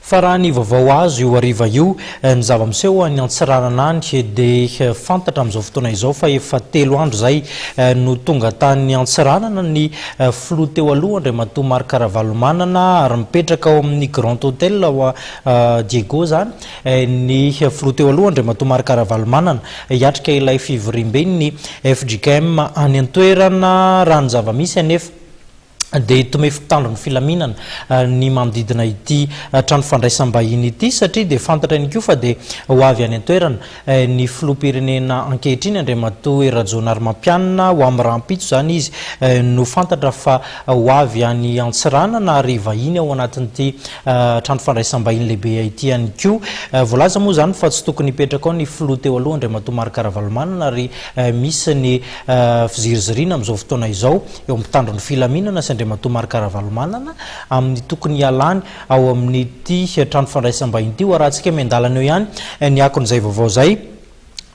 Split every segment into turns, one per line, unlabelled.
Fa raha ny vaovao azo io hariva io, ny zava-miseho any Antsiranana any dia fantatra amin'izao fotoana izao fa efa telo andro izay no tonga tany Antsiranana ny filoha teo aloha Andriamatoa Marc Ravalomanana ary mipetraka ao amin'ny Grand Hotel ao Diego izany ny filoha teo aloha Andriamatoa Marc Ravalomanana hiatrika ilay fivoriamben'ny fjkm any an-toerana. Raha ny zava-misy anefa dia tomefy mpitandro ny filaminana ny manodidina ity trano fandraisam-bahiny ity satria dia fantatra ihany koa fa dia ho avy any an-toerana ny filoham-pirenena ankehitriny Andriamatoa Hery Rajaonarimampianina. Ho amin'ny rahampitso izany izy no fantatra fa ho avy any Antsiranana ary vahiny ao anatin'ity trano fandraisam-bahiny lehibe ity ihany koa. Voalaza moa izany fa tsy tokony hipetraka ao ny filoha teo aloha Andriamatoa Marc Ravalomanana ary misy ny fiziriziriana amin'izao fotoana izao eo amin'ny mpitandro ny filaminana sy Andriamatoa Marc Ravalomanana amin'ny tokony hialany ao amin'ity trano fandraisam-bahiny ity. Ho arahantsika miandalana eo ihany ny akon'izay vaovao izay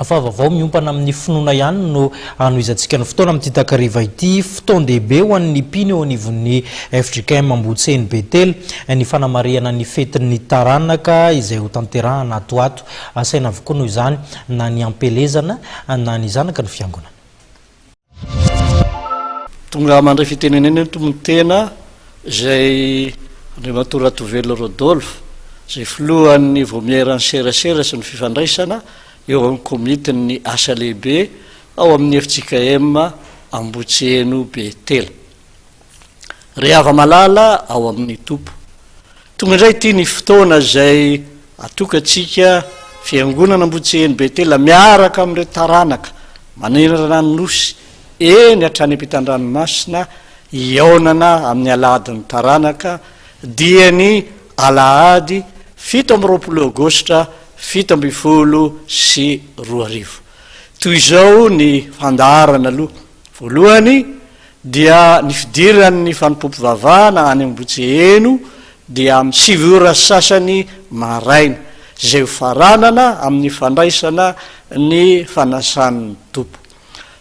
fa vaovao miompana amin'ny finoana ihany no hanohizantsika ny fotoana amin'ity takariva ity. Fotoan-dehibe ho an'ny mpino eo anivon'ny fjkm Ambohitseny Betela ny fanamarihana ny fetin'ny taranaka izay hotanterahana ato ho ato. Asaina avokoa noho izany na ny ampielezana na ny zanaky ny fiangonana.
Tonga mandray fitenenena eto ny tena izay Andriamatoa Ratovelo Rodolphe izay filohan'ny Vaomieran'ny serasera sy ny fifandraisana eo amin'ny komitin'ny asa lehibe ao amin'ny fjkm Ambohitseno Betela. Ry hava-malala ao amin'ny Tompo. Tonga indray ity ny fotoana izay atokantsika Fiangonana Ambohitseheno Betela miaraka amin'ireo taranaka manerana ny Nosy eny hatrany ampitan-dranomasina hihaonana amin'ny Alahadin'ny taranaka dia ny Alahady 27 Aogositra 2017. Toy izao ny fandaharana aloha. Voalohany dia ny fidiran'ny fanompoam-pivavahana any Ambohitseheno dia amin'ny sivy ora sy sasany maraina, izay ho faranana amin'ny fandraisana ny fanasan'ny Tompo.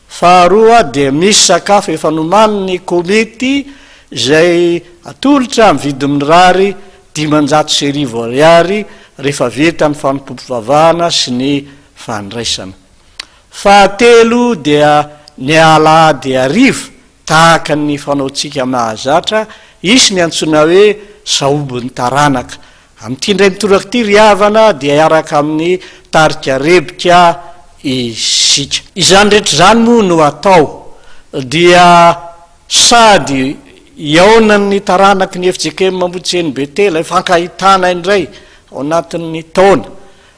Faharoa dia misy sakafo efa nomanin'ny komity izay atolotra amin'ny vidiny mirary 1500 ariary rehefa vita ny fanompoam-pivavahana sy ny fandraisana. Fahatelo dia ny alahady hariva, tahaka ny fanaontsika mahazatra, hisy ny antsoina hoe sahobin'ny taranaka. Amin'ity indray mitoraka ity ry havana dia hiaraka amin'ny tarika Rebika isika. Izany rehetra izany moa no atao dia sady hihaonan'ny taranaky ny fjkm Ambohitseny Betela, hifankahitana indray ao anatin'ny taona.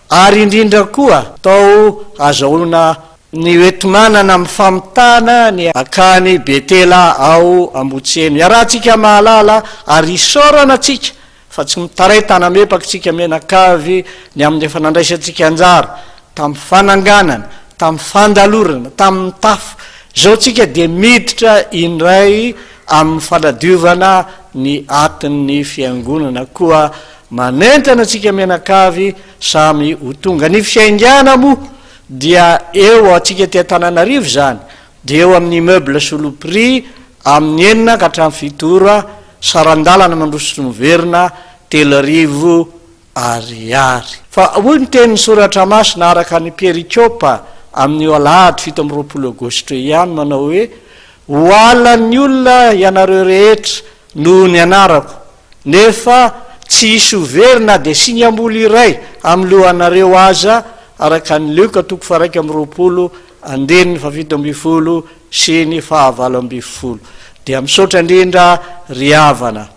Ary indrindra koa tao azahoana ny hoenti-manana amin'ny famitana ny akany Betela ao Ambohitseno. Iarahantsika mahalala ary isaorana antsika fa tsy mitaray tanamepaka isika mianakavy ny amin'ny efa nandraisantsika anjara tamin'ny fananganana, tamin'ny fandalorana, tamin'ny tafo. Izao tsika dia miditra indray amin'ny fanadiovana ny atin'ny fiangonana. Koa Manentana antsika mianakavy samy ho tonga. Ny fiaingàna moa dia eo antsika aty Antananarivo izany dia eo amin'ny immeuble Soloprix amin'ny enina ka hatramin'ny fito ora, saran-dalana mandroso sy miverina 3000 ariary. Fa hoy ny tenin'ny Soratra Masina araka ny perikopa amin'io alahady 27 aogositra io ihany manao hoe, Ho halan'ny olona ianareo rehetra noho ny anarako, Nefa tsy hisy ho very na dia singam-bolo iray amin'ny lohanareo aza, araka ny Lioka toko faha-21 andininy faha-17 sy ny faha-18. Dia misaotra indrindra ry havana.